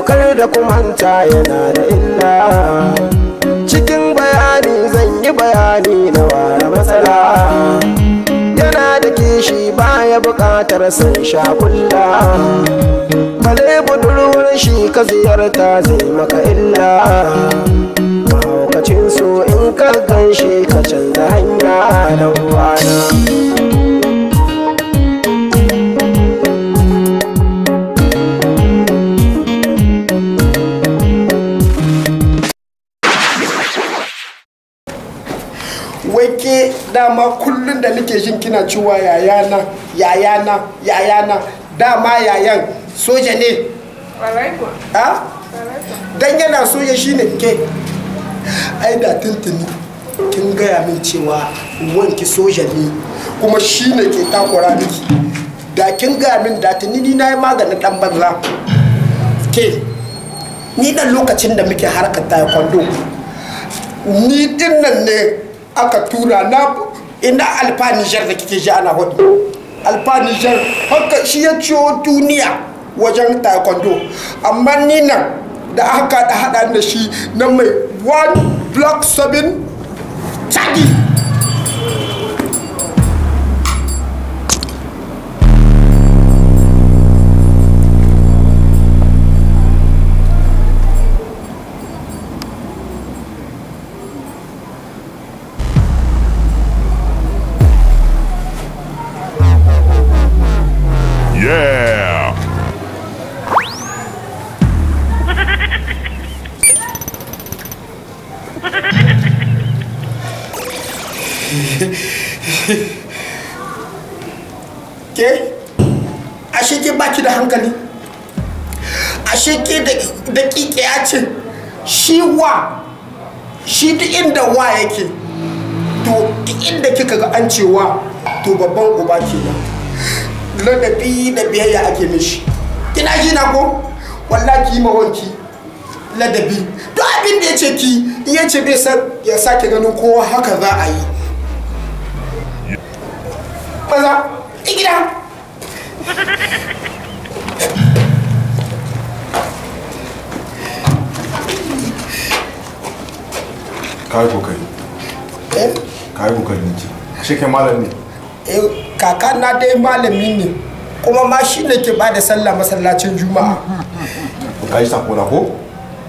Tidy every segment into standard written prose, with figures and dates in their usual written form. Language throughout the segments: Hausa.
kar da kumanta yana da illa. Cikin bayani zan yi bayani na ware matsala. Yana da kishi baya buƙatar san sha kulla. Bale budurwar shi ka ziyarta zai maka illa. Mahaukacin so in ka gan shi ka canza hanya da uwana. Wai ke dama kullum da nake jin kina cewa yayana yayana yayana, dama yayan soja ne. Ha? Dan yana soja shine ke. Ai da tuntuni kin gaya min cewa wanki soja ne kuma shine ke takura miki. Da kin gaya min da tuni ni na yi maganin dan banza. Ke ni dan lokacin da muke harkar taekwondo ni din nan ne aka tura na ina Alfa Niger da kike ji ana hudu. Alfa Niger haka shi ya ciyo duniya wajen taekwondo, amma ni nan da aka da hada da shi na mai 1 block 7 chadi. Yeah! Ke ashe ke baki da hankali, ashe ke da kikiya ce. Shi wa shi duk inda wa yake, to duk inda kika ga an cewa to babban uba kenan, ladabi da biyayya ake mishi. Kina ji na ko? Wallahi ki mawanki ladabi, duk abin da yace ki in yace bai san ya sake ganin kowa haka za a yi. Maza igida. Ka yi kokari. Eh? Ka yi kokari ne ce. Ashe kai malam ne? Eh, kaka na dai malami ne, kuma ma shi ne ke bada sallah masallacin juma'a. Ka yi sako na ko?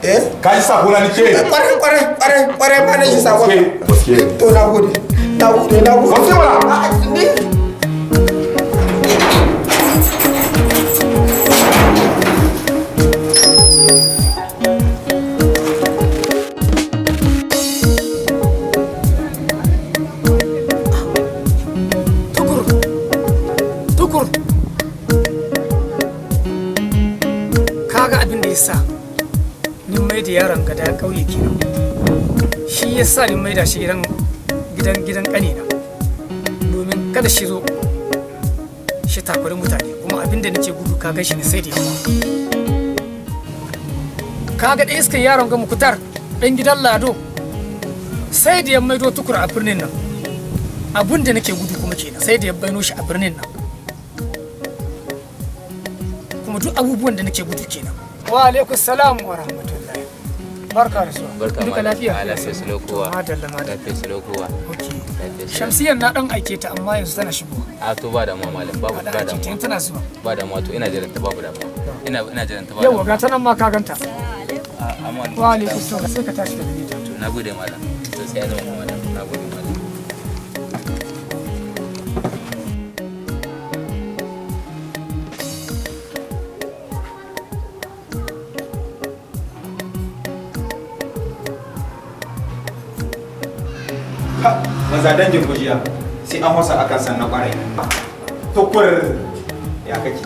Eh? Ka yi sako na ni ce? Kwarai kwarai kwarai kwarai ma na shi sako. Gaske. To na gode. Na gode na gode. Gaske mana. A'a, ni Tukur, tukur, kaga abin da ya sa ni mai da yaron gada ya ƙauye kenan. Shi ya sa ni mai da shi gidan gidan gidan ƙanina, domin kada shi zo shi takuri mutane. Kuma abin da nake gudu kaga shi ne sai da yawa. Kaga ɗaya iskan yaron ga Mukutar ɗan gidan Lado, sai da ya maido Tukur a birnin nan. Abun da nake gudu kuma kenan, sai da ya baino shi a birnin nan. Kuma duk abubuwan da nake gudu kenan. Wa alaikum salam wa rahmatullahi. Barka da zuwa. Barka. Duka Malam. lafiya? A lafiya salo kowa. Madalla madalla. Lafiya salo kowa. Okay. Lafiya salo. Shamsiyan na dan aike ta, amma yanzu tana shigo. A to ba damuwa malam, babu Na ba dan aike ta, damuwa. tana zuwa. Ba damuwa, to ina jiran ta, babu damuwa. Ina jiran ta, ba Yau damuwa. ga ta nan ma ka ganta. Amma Wa alaikum salam, sai ka tashi ka gane ta. To nagode malam. To sai ya zama malam. Nagode malam. Maza dangin gujiya sai an wasa akan san na kwarai. Tukur, ya kake?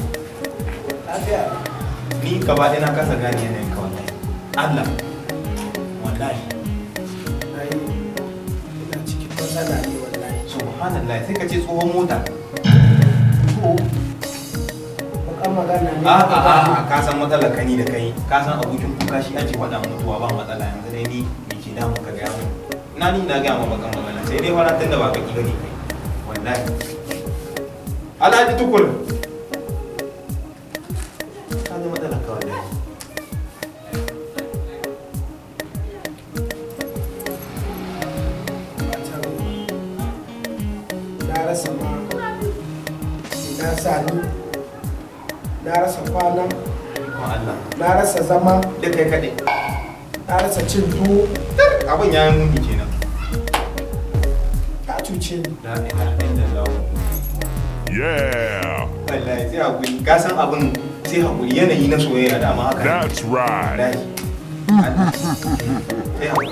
Ni gaba ɗaya na kasa gane yanayin ka wallahi. Allah wallahi. Ai ina cikin matsala ne wallahi. Subhanallah, sai ka ce tsohon mota. To baka magana ne. A a a a, ka san matsalar ka ni da kai, ka san abokin kuka shi ake faɗa mutuwa ba matsala. Yanzu dai ni me ke damun ka? Gaya mun. Na ni na gaya ma bakan magana sai dai fara tunda ba baki bane kai wallahi. Alhaji Tukur, ka ji matsalar ka wallahi. Na rasa kwana, na rasa zama, da kai kaɗai, na rasa cin tuwo. Abin ya yi muni kenan. Ta cuce ni. La ilaha illallah. Yeah. Wallahi sai hakuri, ka san abin sai hakuri, yanayi na soyayya dama haka. That's right. Sai hakuri.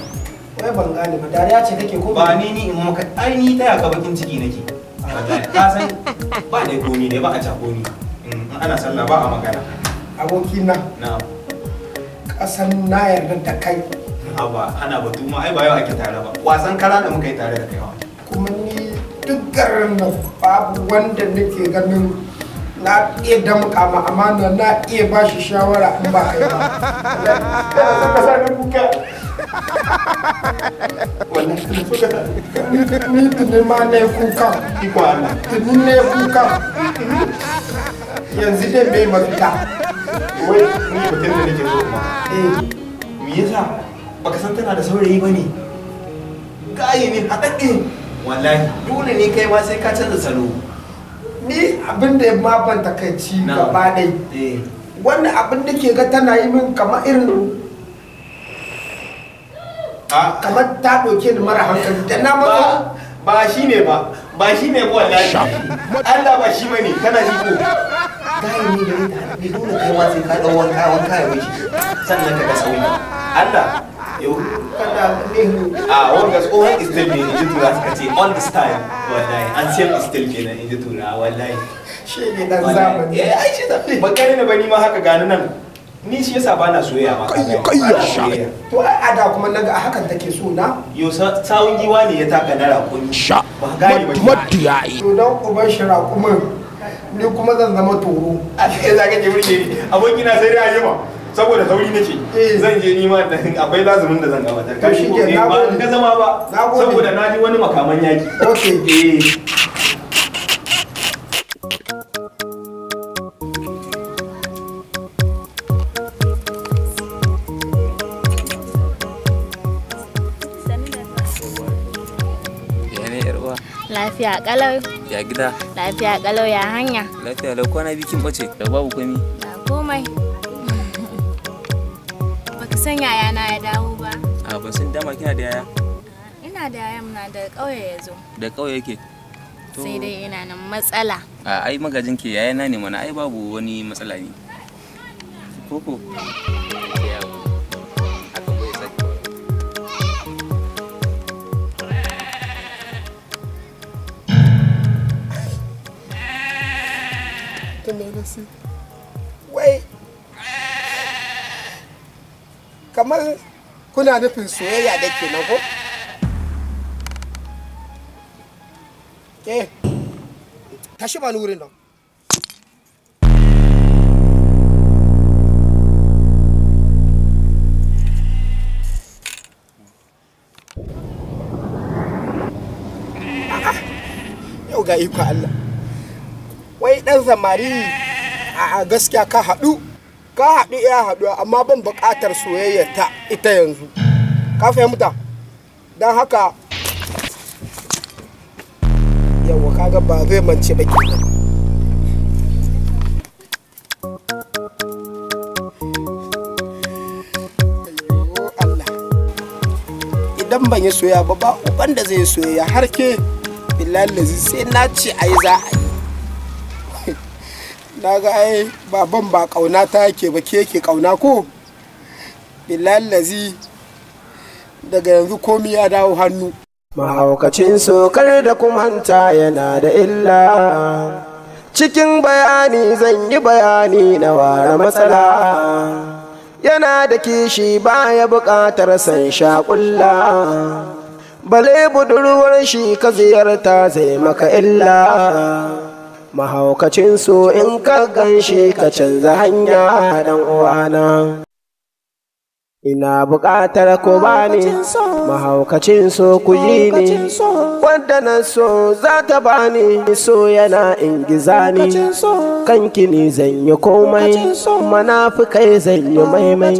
Wai ban gane ba, dariya ce kake ko ba? Ni in maka ai ni taya ka bakin ciki nake. Wallahi ka san ba dai komi dai ba a cako ni. In ana sallah ba a magana. Abokina. Na'am. Kasan na yarda da kai. Haba, ana batu ma ai ba yau ake tare ba. Wasan kara da muka yi tare da kai wa. Kuma ni duk garin nan babu wanda nake ganin na iya damƙa ma amana, na iya ba shi shawara in ba kai ba. Kana so ka sa ni kuka. Wallahi kana so ka sa ni kuka. Ni tuni ma na yi kuka. Iko Allah. Tuni na yi kuka. Yanzu dai mai mafita. Wai ni batun da nake so kuma. Eh. Me yasa baka san tana da saurayi bane? Gaye ne haɗaɗɗe. Wallahi dole ne kai ma sai ka canza salo. Ni abin da ya ma ban takaici gaba ɗai. Wannan abin da ke ga tana yi min kamar irin kamar ta ɗauke ni mara hankali da na maza. Ba shi ne ba, ba shi ne ba wallahi. Allah ba shi bane, kana ji ko? Gaye ne da ita haɗaɗɗe, dole kai ma sai ka ɗau wanka wanka ya wuce. Sannan ka ga sauyi. Allah yau kada ne a wanga tsohon still ne inji tura suka ce all the style, wallahi an same still kenan inji tura wallahi. Shi ne dan zamani. Eh ai shi ba kai ne ba, ni ma haka gani nan ni shi yasa bana soyayya ma. Kai to ai ada kuma naga a hakan take so na. Yo sawun giwa ne ya taka na rakumi. Ba gani ba. To dan uban shi rakumin ni kuma zan zama toro. A sai zaka je burge ni abokina sai dai a ma saboda sauri nake zan je ni ma akwai lazumin da zan gabatar. To shi ke na gode. Ba ka zama ba saboda na ji wani makaman yaki. Okay. Eh. Ya ne yar uwa? Lafiya kalau. Ya gida? Lafiya kalau, ya hanya? Lafiya lau, kwana biyu kin bace. Da babu komi. Ba komai. Baka san yayana ya dawo ba? A ban san, dama kina da yaya? Ina da yaya muna da ƙauye ya zo. Da ƙauye yake? Sai dai ina nan matsala. A ai magajin ke yayana ne mana, ai babu wani matsala ne. Koko. Wai kamar kuna nufin soyayya da ke nan ko? Eh, tashi ba ni wurin nan. Yau ga iko Allah. Wai ɗan samari a gaskiya ka haɗu. Ka haɗu iya haɗuwa, amma ban buƙatar soyayya ta ita yanzu. Ka fahimta? Don haka yawa kaga ba zai mance ba kenan. Ayyo Allah. Idan ban yi soyayya ba ba uban da zai soyayya har ke billahi lazi sai na ce ai za a yi. Na ga ai baban ba kauna ta yake ba, ke yake kauna ko? Billahi lazi daga yanzu komi ya dawo hannu. Mahaukacin sokar da kumanta yana da illa. Cikin bayani zan yi bayani na ware matsala. Yana da kishi baya buƙatar san shaƙulla. Bale budurwar shi ka ziyarta zai maka illa. Mahaukacin so in ka gan shi ka canza hanya dan uwana. Ina buƙatar ku bani mahaukacin so ku ji ni, wanda na so za ta bani so yana ingiza ni. Kanki ni zan yi komai, manafikai zan yi maimai.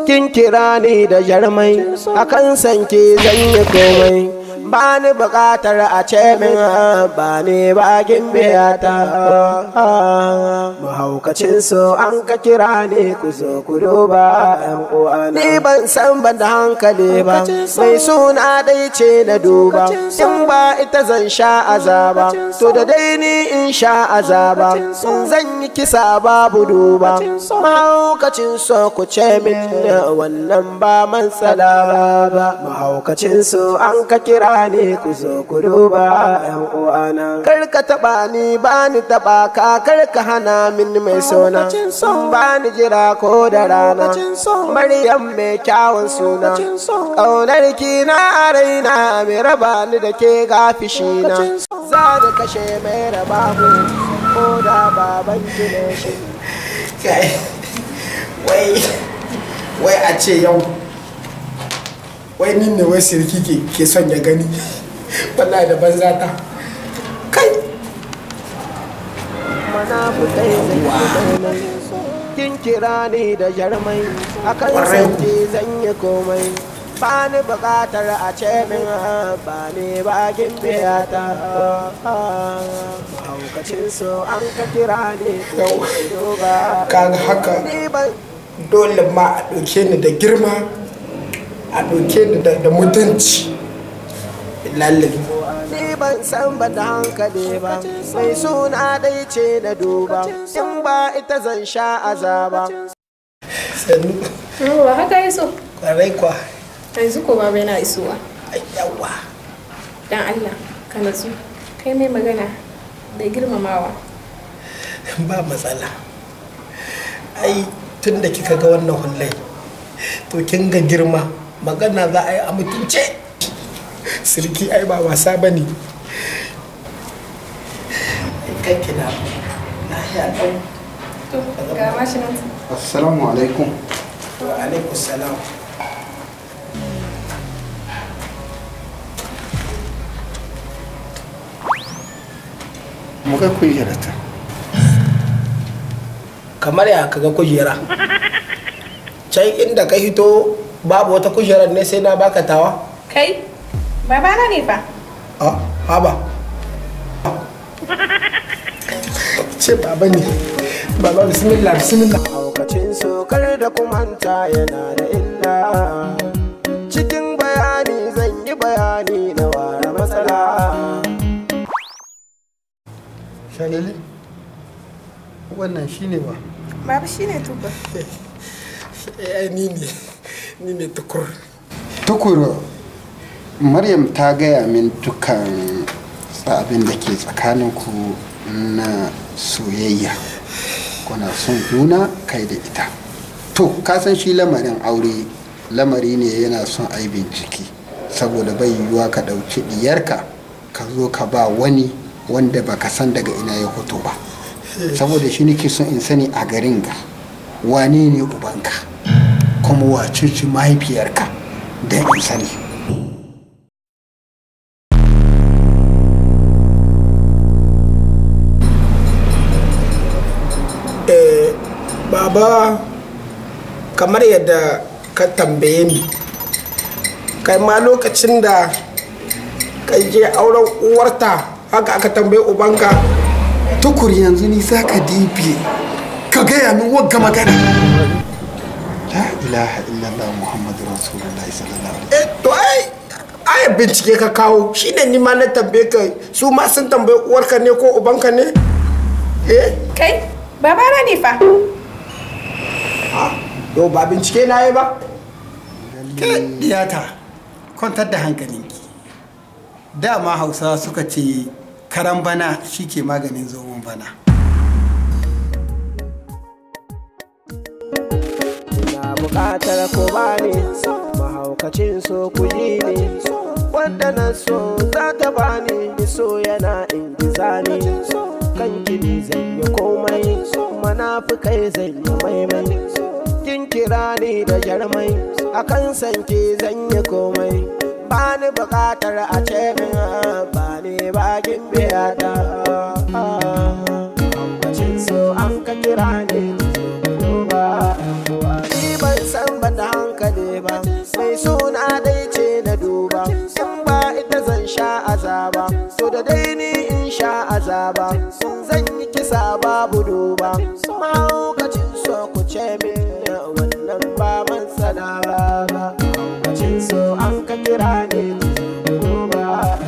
Kin kira ni da jarmai, akan sanki zan yi komai. Ba ni buƙatar a ce min ba ni bakin biyata. Mahaukacin so an ka kira ni ku zo ku duba yan uwana. Ni ban san ban da hankali ba, mai suna dai ce na duba. In ba ita zan sha azaba, to da dai ni in sha azaba. In zan yi kisa babu duba. Mahaukacin so ku ce min wannan ba matsala ba. Mahaukacin so an ka kira ni ku zo ku duba yan uwana. Kar ka taba ni ba ni taba ka, kar ka hana min mai sona. Ba ni jira ko da rana. Maryam mai kyawun suna. Ƙaunar ki na a raina mai raba ni da ke gafishi na. Za ni kashe mai raba mu ko da baban ki ne shi. Kai, wai a ce yau wai ni ne wai sirki ke son ya gani. Wallahi da banza ta. Kai, Munafukai zan yi komai. Kin kira ni da jarmai, akan sanki zan yi komai. Ba ni buƙatar a ce min ba ni bakin biyata. Mahaukacin so an ka kira ni ku duba. Kaga haka Ni ban dole ma a ɗauke ni da girma, a ɗauke ni da mutunci. Lallai. Ni ban san ban da hankali ba, mai suna dai ce na duba. In ba ita zan sha azaba. Sannu. Yawwa, haka ya so. Kwarai kwa. Yanzu ko baba yana isowa. Ai, yawa. Dan Allah, ka natsu. Kai mai magana da girmamawa. Ba matsala. Ai tun da kika ga wannan hullai, to kin ga girma, magana za a yi a mutunce. Sirki ai ba wasa ba ne. Kai kina lahiya ɗau. To, ga mashi nan. Assalamu alaikum. Wa alaikum salam. Mu ga kujerata. Kamar ya kaga kujera? Can inda ka hito babu wata kujerar ne sai na baka tawa? Kai, babana ne fa. A haba. Ce baba ne. Baba, bismillah, bismillah. Mahaukacin so kar da kumanta yana da illa. Cikin bayani zan yi bayani na ware matsala. Shalili, wannan shine ba? Baba shine tuba. Eh, ni ne Tukur. Tukur, Maryam ta gaya min dukkan abin da ke tsakaninku na soyayya. Kuna son juna kai da ita. To, ka san shi lamarin aure lamari ne yana son a yi bincike. Saboda bai yiwuwa ka ɗauki ɗiyarka ka zo ka ba wani wanda baka san daga ina ya fito ba. Saboda shi nake son in sani a garin ga wane ne ubanka kuma wace ce mahaifiyarka don in sani. Eh, baba, kamar yadda ka tambaye ni, kai ma lokacin da ka je auren uwarta haka aka tambaye ubanka? Tukur, yanzu ni za ka dibe ka gaya min wagga magana? La ilaha illallah Muhammadu Rasulullahi sallallahu alaihi. Eh, to ai bincike ka kawo shine ni ma na tambaye ka, su ma sun tambaye uwarka ne ko ubanka ne? Eh. Kai, babana ne fa. Yo, ba bincike na yi ba. Ke diyata, kwantar da hankalinki. Dama Hausawa suka ce karan bana shi ke maganin zomon bana. Ina buƙatar ku bani, mahaukacin so ku ji ni. Wanda na so za ta bani, so yana ingiza ni. Kan kini zan yi komai, manafukai zan yi maimai. Kin kira ni da jarmai, akan sanki zan yi komai. Ba ni buƙatar a ce min ba ni bakin biyata. Mahaukacin so an ka kira ni duba. Ni ban san ban da hankali ba, mai suna dai ce na duba. In ba ita zan ba, zan yi kisa babu duba. Mahaukacin so ku ce min wannan ba matsala ba. Mahaukacin so an ka kira ni duba.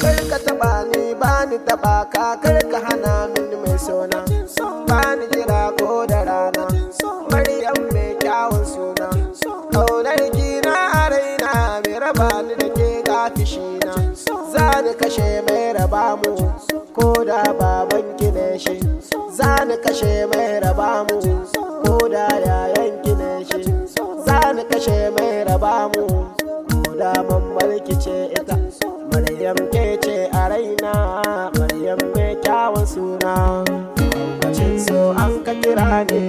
Kar ka taba ni ba ni taba ka, kar ka hana min mai sona. Ba ni jira ko da rana, Maryam mai kyawun suna. Kaunar ki na a raina, mai raba ni da ke gafishina. Za ni kashe mai raba mu, ko da baban ki ne shi. Za ni kashe mai raba mu, ko da yayan ki ne shi. Za ni kashe mai raba mu, ko da mamar ki ce ita. Maryam ke ce a raina, Maryam mai kyawun suna. Mahaukacin so an ka kira ni.